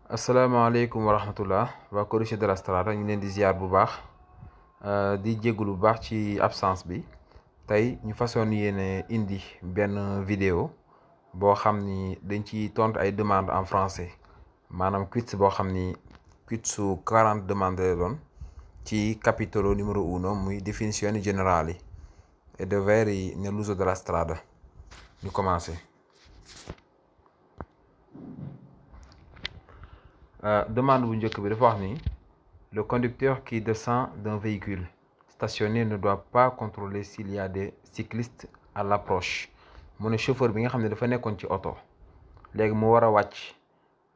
asalaamaaleykum wa rahmatullah waa Corniche de la Strada ñu leen di ziar bu baax di jégalu bu baax ci absence bi tey ñu façon yéene indi benn vidéo boo xam ni dañ ci tontu ay demande en français maanaam quiz boo xam ni quiz su 40 demandes la doon ci capitolo numero 1 muy definizioni generali e doveri nell'uso della strada. ñu commencé. Demande bu njëkk bi dafa wax ni le conducteur qui descend d'un véhicule stationné ne doit pas contrôler s'il y a des cyclistes à l'approche. mu ne chauffeur bi nga xam ne dafa nekkoon ci oto léegi mu war a wàcc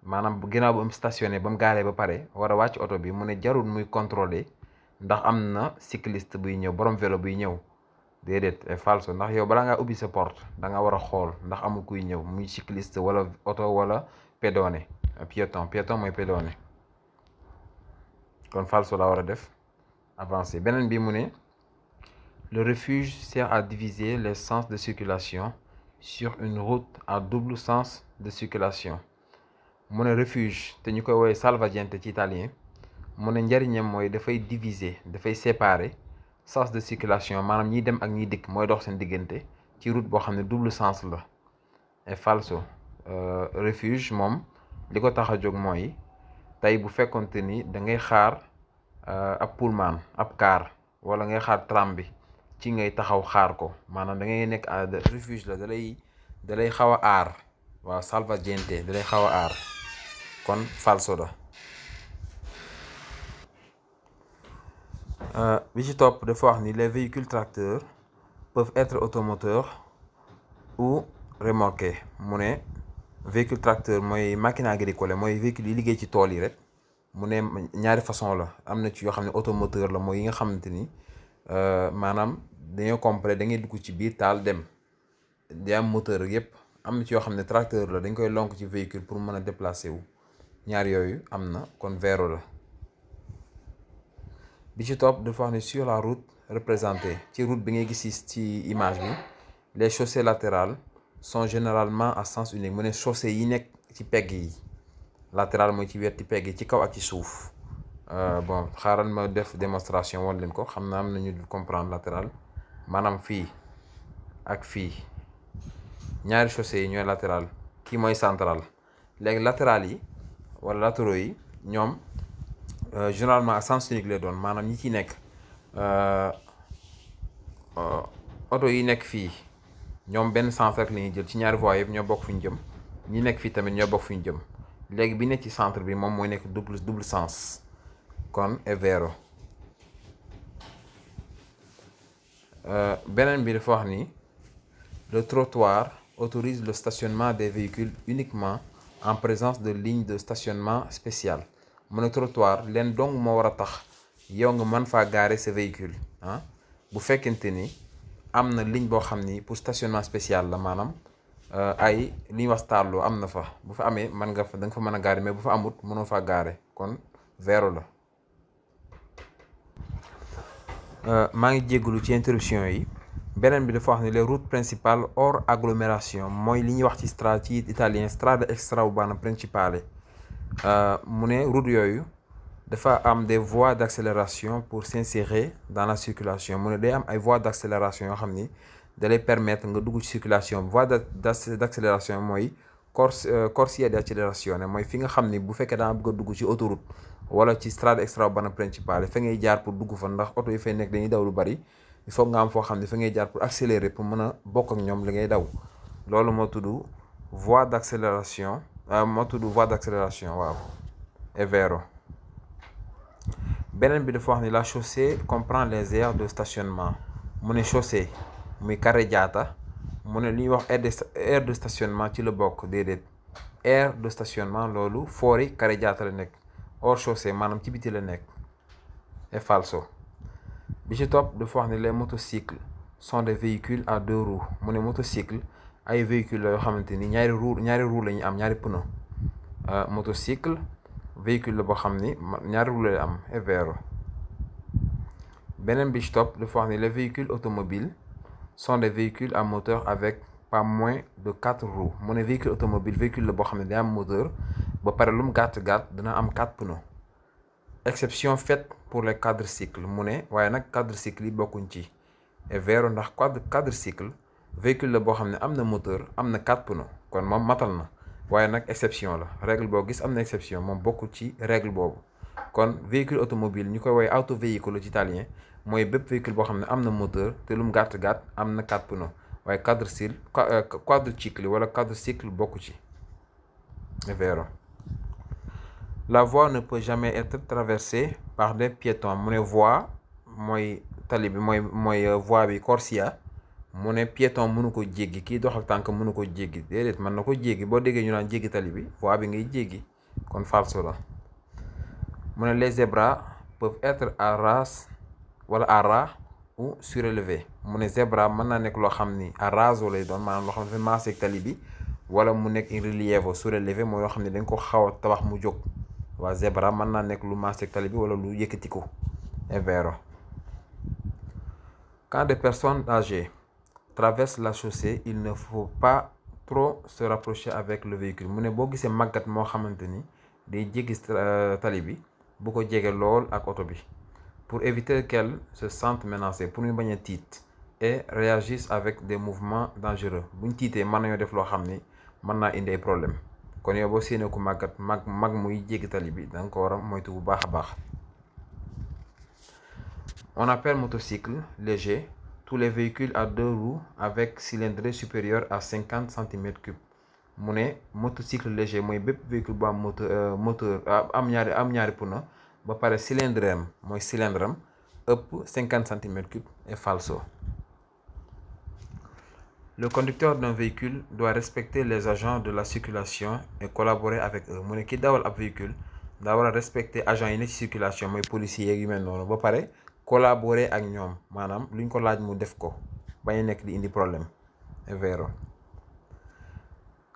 maanaam ginnaaw ba mu stationné ba mu gaaree ba pare war a wàcc oto bi mu ne jarul muy contrôler ndax am na cycliste buy ñëw borom vélo buy ñëw déedéet est falso ndax yow balaa ngaa ubbi sa porte da nga war a xool ndax amul kuy ñëw muy cycliste wala oto wala pédone piéton mooy pédone kon falso la war a def avancé. beneen bi mu ne le refuge sert à diviser les sens de circulation sur une route à double sens de circulation. mu ne refuge te ñu koy woowee salvagente ci italien mu ne njariñam mooy dafay diviser dafay séparer sens de circulation maanaam ñiy dem ak ñiy dikk mooy dox seen diggante ci route boo xam ne double sens la. est falso refuge moom li ko tax a jóg mooy tey bu fekkonte ni da ngay xaar ab pullman ab car wala ngay xaar tram bi ci ngay taxaw xaar ko maanaam da ngay nekk refuge la da lay xaw a aar waaw salvagente da lay xaw a aar kon falso la. bi ci topp dafa wax ni les véhicules tracteurs peuvent être automoteurs ou remorqués. mu ne véhicule tracteur mooy machine agricole mooy véhicule yi liggéey ci tool yi rek mu ne ñaari façon la am na ci yoo xam ne automoteur la mooy yi nga xamante ni maanaam dañoo complet da ngay dugg ci biir taal dem di am moteur yépp. am na ci yoo xam ne tracteur la dañ koy lonk ci véhicule pour mën a déplacer wu ñaar yooyu am na kon vero la. bi ci topp dafa wax ne sur la route représentée ci route bi ngay gis ci image bi les chaussées latérales sont généralement à sens unique. mu ne chaussée yi nekk ci pegg yi latéral mooy ci wetti pegg yi ci kaw ak ci suuf bon xaaral ma def démonstration woon leen ko xam naa am nañu comprendre latéral maanaam fii ak fii ñaari chaussée yi ñooy latéral kii mooy central. léegi latéral yi wala latéraux yi ñoom généralement à sens unique lay doon maanaam ñi ci nekk oto yi nekk fii ñoom benn sens rek la ñuy jël ci ñaari voies yëpp ñoo bokk fu ñu jëm ñi nekk fii tamit ñoo bokk fu ñu jëm léegi bi nekk ci centre bi moom mooy nekk double sens kon è vero. beneen bi dafa wax ni le trottoir autorise le stationnement des véhicules uniquement en présence de lignes de stationnement spéciales. mu ne trottoir leen dong moo war a tax yow nga mën faa garer sa véhicule bu fekkente ni am na ligne boo xam ni pour stationnement spécial la maanaam ay li ñuy wax tarlo am na fa bu fa amee mën nga fa da nga fa mën a garer mais bu fa amut mënoo faa garer kon vero la. maa ngi jégalu ci interruption yi. beneen bi dafa wax ni les routes principales hors agglomération mooy li ñuy wax ci italien strada extraurbana principale. mu ne route yooyu dafa am des voies d'accélération pour s'insérer dans la circulation. mu ne day am ay voies d'accélération yoo xam ni da lay permettre nga dugg ci circulation. voie d'accélération mooy corsia di accelerazione mooy fi nga xam ni bu fekkee daa bëgg a dugg ci autoroute wala ci strada extraurbana principale fa ngay jaar pour dugg fa ndax oto yi fay nekk dañuy daw lu bari il faut nga am foo xam ne fa ngay jaar pour accélérer pour mën a bokk ak ñoom li ngay daw loolu moo tudd voie d'accélération. waaw è vero. beneen bi dafa wax ni la chaussée comprend les aires de stationnement. mu ne chaussée muy carreggiata mu ne li ñuy wax aire de stationnement ci la bokk déedéet aire de stationnement loolu fuori carreggiata la nekk hors chaussée maanaam ci biti la nekk è falso. bi ci topp dafa wax ni les motocycles sont des véhicules à deux roues. mu ne motocycle ay véhicule la yoo xamante ni ñaari roue la ñuy am ñaari pneu. motocycle véhicule la boo xam ni ñaari roue la am è vero. beneen bi ci topp dafa wax ni les véhicules automobiles sont des véhicules à moteur avec pas moins de 4 roues. mu ne véhicule automobile véhicule la boo xam ne day am moteur ba pare lu mu gàtt dina am 4 pneus. Exception faite pour les quadricycles mu ne waaye nag quadricycle yi bokkuñ ci. Et vero ndax quadricycle véhicule la boo xam ne am na moteur am na 4 pneus kon moom matal na waaye nag exception la règle boo gis am na exception moom bokkul ci règle boobu. kon véhicule automobile ñu koy woowee autovéhicule ci italien mooy bépp véhicule boo xam ne am na moteur te lu mu gàtt am na 4 pneus waaye quadricycle wala quadricycle bokku ci. Et vero. La voie ne peut jamais être traversée par des piétons mu ne voie mooy tali bi mooy voie bi corsia mu ne piéton mënu ko jéggi kii dox ak tànk mënu ko jéggi déedéet mën na ko jéggi boo déggee ñu naan jéggi tali bi voie bi ngay jéggi kon falso la. mu ne les zébras peuvent être à ras wala à ras ou surélevé mu ne zébra mën naa nekk loo xam ni à raso lay doon maanaam loo xam ne dafa maase ak tali bi wala mu nekk in rilievo surélevé mooy loo xam ne dañ ko xaw a tabax mu jóg. waa zébra mën naa nekk lu maase ak tali bi wala lu yëkkati ko. Et vero. Quand des personnes âgées traversent la chaussée il ne faut pas trop se rapprocher avec le véhicule mu ne boo gisee màggat moo xamante ni day jéggi tali bi bu ko jege lool ak oto bi pour éviter qu'elle se sente menacée pour ñu bañ a tiit et réagissent avec des mouvements dangereux buñ tiitee mën nañoo def loo xam ni mën naa indi ay problème kon yow boo séenee ku mag muy jéggi tali bi da nga ko war a moytu bu baax a baax. On appelle motocycle léger tous les véhicules à 2 roues avec cylindrée supérieure à 50 cm3 mu ne motocycle léger mooy bépp véhicule bu am moteur am ñaari pneu ba pare cylindre am ëpp 50 cm3 et falso. Le conducteur d'un véhicule doit respecter les agents de la circulation et collaborer avec eux mu ne ki dawal ab véhicule daa war a respecter agents yi ne ci circulation mooy policiers yeeg yu mel noonu ba pare collaborer ak ñoom maanaam luñ ko laaj mu def ko bañ a nekk di indi problème. Et vero.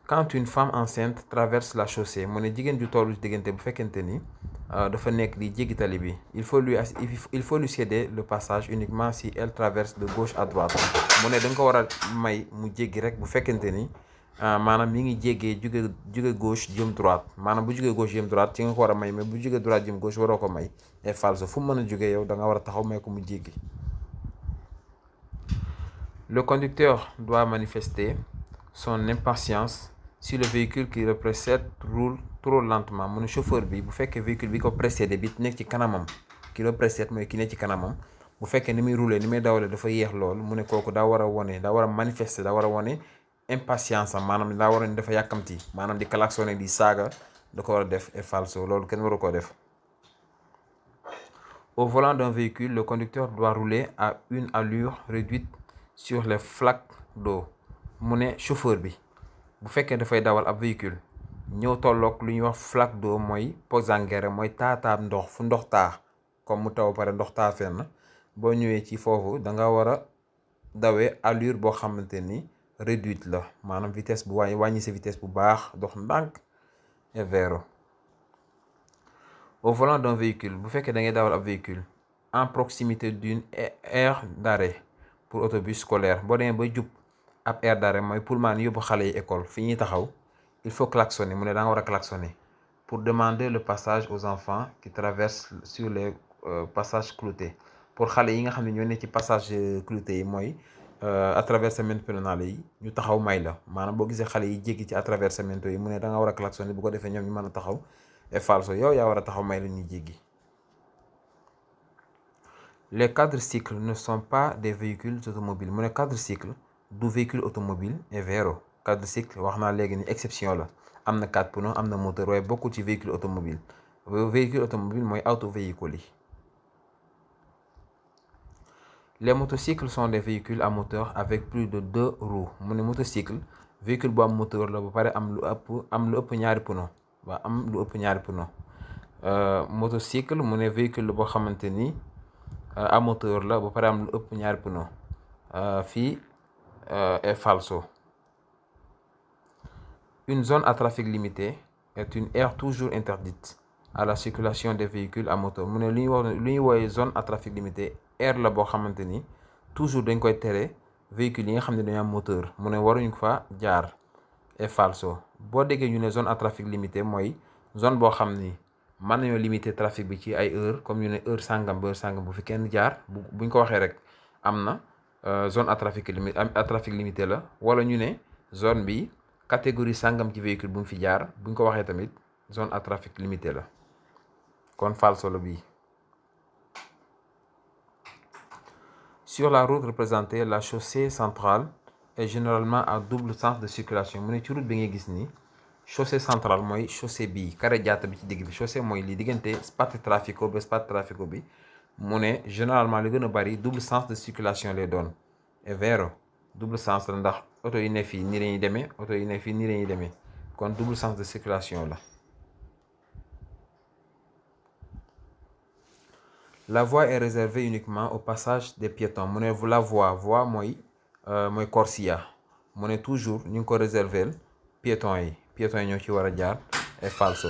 Quand une femme enceinte traverse la chaussée mu ne jigéen ju tollu ci diggante bu fekkente ni dafa nekk di jéggi tali bi il faut lui céder le passage uniquement si elle traverse de gauche à droite mu ne da nga ko war a may mu jéggi rek bu fekkente ni maanaam mi ngi jéggee jóge gauche jëm droite maanaam bu jógee gauche jëm droite ci nga ko war a may mais bu jógee droite jëm gauche waroo ko may. Et falso fu mu mën a jógee yow da nga war a taxaw may ko mu jéggi. Le conducteur doit manifester son impatience si le véhicule qui le précède roule trop lentement mu ne chauffeur bi bu fekkee véhicule bi ko précédé bi nekk ci kanamam ki le précède mooy ki nekk ci kanamam bu fekkee ni muy rouler ni muy dawalee dafa yéex lool mu ne kooku daa war a manifester daa war a wone impatience am maanaam daa war a dafa yàkkamti maanaam di klaxonner di saaga da ko war a def. Et falso loolu kenn waru koo def. Au volant d'un véhicule le conducteur doit rouler à une allure réduite sur les flaques d'eau mu ne chauffeur bi bu fekkee dafay dawal ab véhicule ñëw tolloog lu ñuy wax flaque d'eau mooy pozzanghera mooy taataab ndox fu ndox taa comme mu taw pare ndox taa fenn boo ñëwee ci foofu da nga war a dawee allure boo xamante ni réduite la maanaam vitesse bu wàññi sa vitesse bu baax dox ndànk. Et vero. Au volant d'un véhicule bu fekkee da ngay dawal ab véhicule en proximité d'une aire d'arrêt pour autobus scolaire boo demee ba jub ab aire d'arrêt mooy pour maan yóbbu xale yi école fi ñuy taxaw il faut klaxonner mu ne da nga war a klaxonner pour demander le passage aux enfants qui traversent sur les passages cloutés pour xale yi nga xam ne ñoo ne ci passage clouté yi mooy attraversamento pénale yi ñu taxaw may la maanaam boo gisee xale yi jéggi ci attraversamento yi mu ne da nga war a klaxonner bu ko defee ñoom ñu mën a taxaw. Et falso yow yaa war a taxaw may la ñuy jéggi. Les quadricycles ne sont pas des véhicules automobiles mu ne quadricycle du véhicule automobile. Et vero. Quadricycle wax naa léegi ni exception la am na 4 pneus am na moteur waaye bokkul ci véhicule automobile véhicule automobile mooy autovéhicule yi. Les motocycles sont des véhicules à moteur avec plus de 2 roues mu ne motocycle véhicule bu am moteur la ba pare am lu ëpp ñaari pneu. waa am lu ëpp ñaari pneu. Motocycle mu ne véhicule boo xamante ni à moteur la ba pare am lu ëpp ñaari pneu. Fii est falso. Une zone à trafic limité est une aire toujours interdite à la circulation des véhicules à moteur mu ne lu ñuy woowee zone à trafic limité aire la boo xamante ni toujours dañ koy tere véhicules yi nga xam ne dañu am moteur mu ne waruñu fa jaar. Et falso boo déggee ñu ne zone à trafic limité mooy zone boo xam ni mën nañoo limiter trafic bi ci ay heure comme ñu ne heure sangam ba heure sangam bu fi kenn jaar buñ ko waxee rek am na zone à trafic limité la, wala ñu ne zone bi catégorie sangam ci véhicule bu mu fi jaar buñ ko waxee tamit zone à trafic limité la, kon falso la bii. Sur la route représentée, la chaussée centrale est généralement à double sens de circulation. mu ne ci route bi ngay gis ni chaussée centrale mooy chaussée bii carré jaata bi ci digg bi, chaussée mooy li diggante spate trafico ba spate trafico bi. mu ne généralement li gën a bari double sens de circulation lay doon, est vero double sens la ndax oto yi ne fii nii lañuy demee, oto yi ne fii nii lañuy demee, kon double sens de circulation la. La voie est réservée uniquement au passage des piétons. mu ne la voie mooy corsia. mu ne toujours ñu ngi ko réserver piétons yi ñoo ci war a jaar, est falso.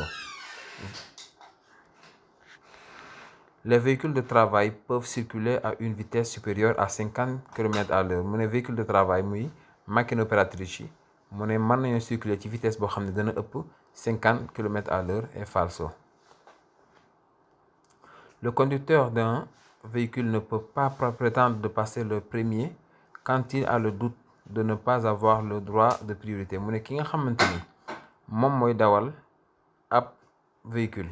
Les véhicules de travail peuvent circuler à une vitesse supérieure à 50 km à l'heure. mu ne véhicule de travail muy machine opératrice yi mu ne mën nañoo circuler ci vitesse boo xam ne dana ëpp 50 km à l'heure, est falso. Le conducteur d'un véhicule ne peut pas prétendre de passer le premier quand il a le doute de ne pas avoir le droit de priorité. mu ne ki nga xamante ni moom mooy dawal ab véhicule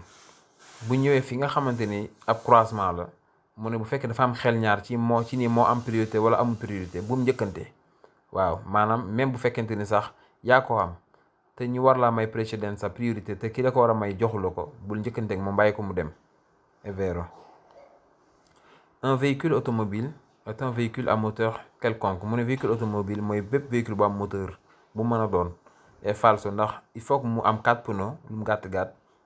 bu ñëwee fi nga xamante ni ab croisement la, mu ne bu fekkee dafa am xel ñaar ci ni moo am priorité wala amul priorité bu mu njëkkante. waaw maanaam même bu fekkente ni sax yaa ko am te ñu war laa may précédence sa priorité te ki la ko war a may joxu la ko, bul njëkkante ak moom, bàyyi ko mu dem, est vero. Un véhicule automobile est un véhicule à moteur quelconque. mu ne véhicule automobile mooy bépp véhicule bu am moteur bu mën a doon, est falso ndax il faut que mu am 4 pneus lu mu gàtt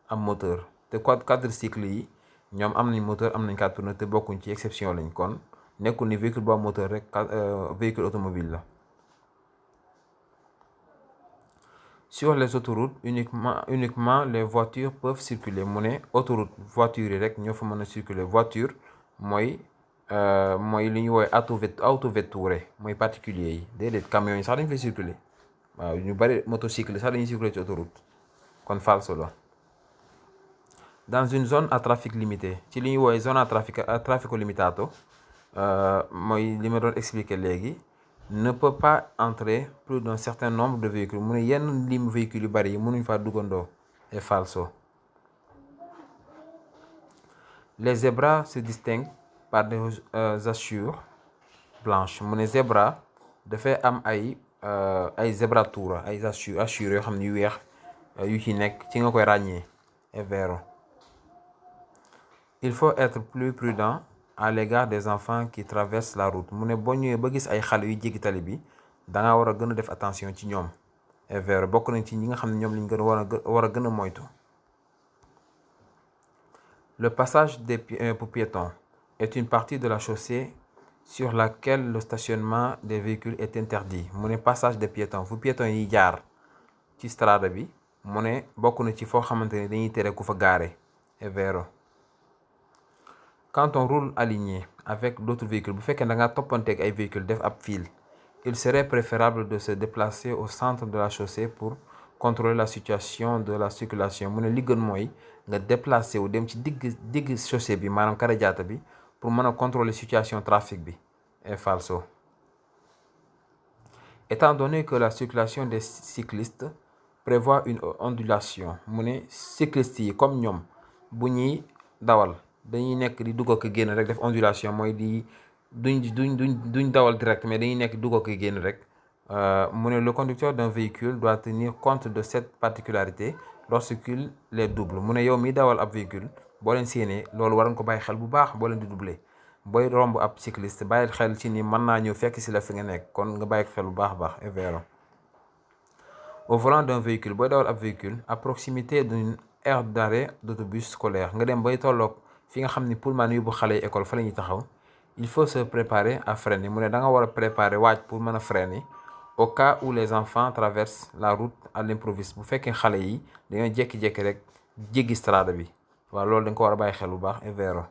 am moteur, te quadricycle yi ñoom am nañ moteur am nañ 4 pneus te bokkuñ ci exception lañ, kon nekkul ni véhicule bu am moteur rek véhicule automobile la. Sur les autoroutes uniquement les voitures peuvent circuler. mu ne autoroute voitures yi rek ñoo fa mën a circuler. voiture mooy li ñu woowee autovetture mooy particulier yi, déedéet camions yi sax dañ fay circuler. waaw ñu bari motocycle sax dañuy circuler ci autoroute, kon falso la. Dans une zone à trafic limité, ci li ñuy woowee zone à traffico limitato mooy li ma doon expliquer léegi, ne peut pas entrer plus d'un certain nombre de véhicules. mu ne yenn lim véhicules yu bari yi mënuñ faa duggandoo, est falso. Les zébras se distinguent par des hachures blanches. mu ne zébra dafay am ay zébratura, ay hachures yoo xam ne yu weex yu ci nekk ci nga koy ràññee, est vero. Il faut être plus prudent à l'égard des enfants qui traversent la route. mu ne boo ñëwee ba gis ay xale yu jéggi tali bi da nga war a gën a def attention ci ñoom, est vero. bokk nañ ci ñi nga xam ne ñoom lañ gën a war a gën a moytu. Le passage pour piétons est une partie de la chaussée sur laquelle le stationnement des véhicules est interdit. mu ne passage des piétons fu piétons yi jaar ci strada bi mu ne bokk na ci foo xamante ne dañuy tere ku fa gaare, est vero. Quand on roule aligné avec d'autres véhicules, bu fekkee da nga toppanteeg ay véhicules def ab file, il serait préférable de se déplacer au centre de la chaussée pour contrôler la situation de la circulation. mu ne li gën mooy nga déplacé wu dem ci digg chaussée bi maanaam carré jaata bi pour mën a contrôler situation trafic bi, est falso. Étant donné que la circulation des cyclistes prévoit une ondulation, mu ne cyclistes yi comme ñoom bu ñuy dawal dañuy nekk di dugg ak génn rek, def ondulation mooy duñ dawal direct mais dañuy nekk dugg ak génn rek. mu ne le conducteur d'un véhicule doit tenir compte de cette particularité lorsqu'il les double. mu ne yow mi dawal ab véhicule boo leen séenee loolu war nga ko bàyyi xel bu baax boo leen di doubler. booy romb ab cycliste bàyyi xel ci ni mën naa ñëw fekk si la fi nga nekk, kon nga bàyyi ko xel bu baax a baax, est vero. Au volant d'un véhicule, booy dawal ab véhicule à proximité d'une aire d'arrêt d'autobus scolaire, nga dem bay tolloog fi nga xam ni pullman yóbbu xale yi école fa la ñuy taxaw, il faut se préparer à freiner. mu ne da nga war a préparer waaj pour mën a freiner au cas où les enfants traversent la route à l'improviste. bu fekkee xale yi dañoo jékki-jékki rek jéggi strada bi, waaw loolu da nga ko war a bàyyi xel bu baax, est vero.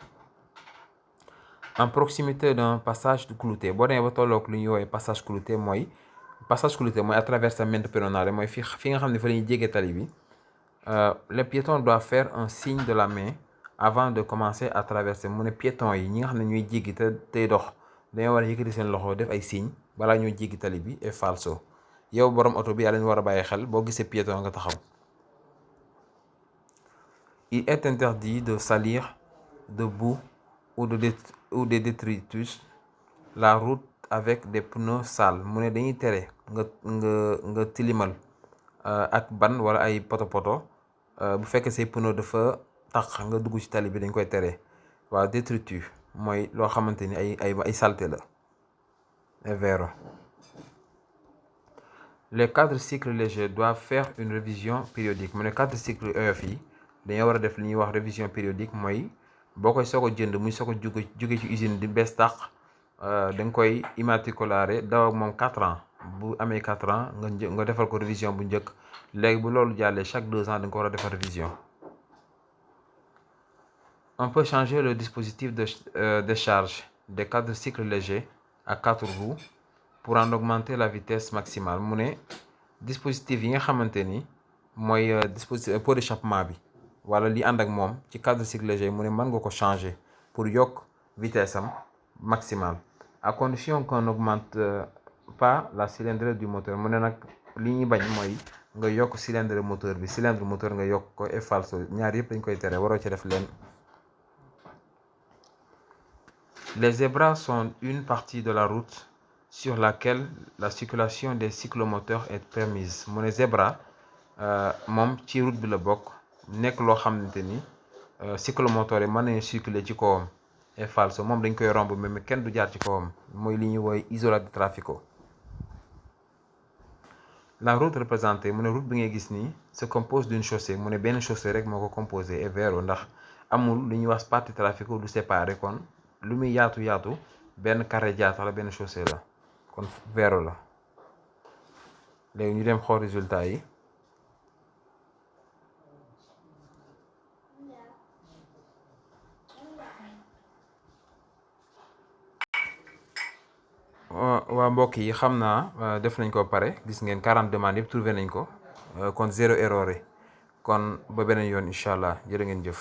En proximité d'un passage clouté, boo demee ba tolloog lu ñuy woowee passage clouté mooy attraversamento pedonale mooy fi nga xam ne fa la ñuy jégee tali bi. Les piétons doivent faire un signe de la main avant de commencer à traverser mu ne piétons yi ñi nga xam ne ñuy jéggi te tey dox dañoo war a yëkkati seen loxo def ay signe balaa ñoo jéggi tali bi et falso yow borom oto bi yaa leen war a bàyyi xel boo gisee piéton nga taxaw. Il est interdit de salir de boue ou des détritus la route avec des pneus sales mu ne dañuy tere nga tilimal ak ban wala ay poto bu fekkee say pneu dafa tax nga dugg ci tali bi dañ koy tere waaw détritus mooy loo xamante ni ay saleté la et vero. Les quadricycles légers doivent faire une révision périodique mu ne quadricycle oyof yi dañoo war a def li ñuy wax révision périodique mooy boo koy soog a jënd muy soog a jóge ci usine di bees tàq da nga koy immatriculare daw ak moom 4 ans bu amee 4 ans nga defal ko révision bu njëkk léegi bu loolu jàllee chaque 2 ans da nga ko war a defal révision. On peut changer le dispositif de charge des quadricycles légers à 4 roues pour en augmenter la vitesse maximale mu ne dispositif yi nga xamante ni mooy dispositif pot d'échappement bi wala li ànd ak moom ci quadricycle léger mu ne mën nga ko changer pour yokk vitesse am maximale à condition qu'on n'augmente pas la cylindrée du moteur mu ne nag li ñuy bañ mooy nga yokk cylindre moteur bi cylindre moteur nga yokk ko et falso ñaar yëpp dañ koy tere waroo ci def leen. Les zébras sont une partie de la route sur laquelle la circulation des cyclomoteurs est permise mu ne zébra moom ci route bi la bokk nekk loo xamante ni cyclomoteurs yi mën nañu circuler ci kawam et falso moom dañ koy romb mais kenn du jaar ci kawam mooy li ñuy woowee isola de trafico. La route représentée mu ne route bi ngay gis nii se compose d'une chaussée mu ne benn chaussée rek moo ko composé et vero ndax amul lu ñuy wax partie trafico du séparé kon lu muy yaatu benn carré jaata la benn chaussée la kon vero la. léegi ñu dem xool résultat yi. waa mbokk yi xam naa def nañ ko pare gis ngeen 40 demandes yëpp trouvé nañ ko kon 0 erreur yi kon ba beneen yoon incha allah jërë ngeen jëf.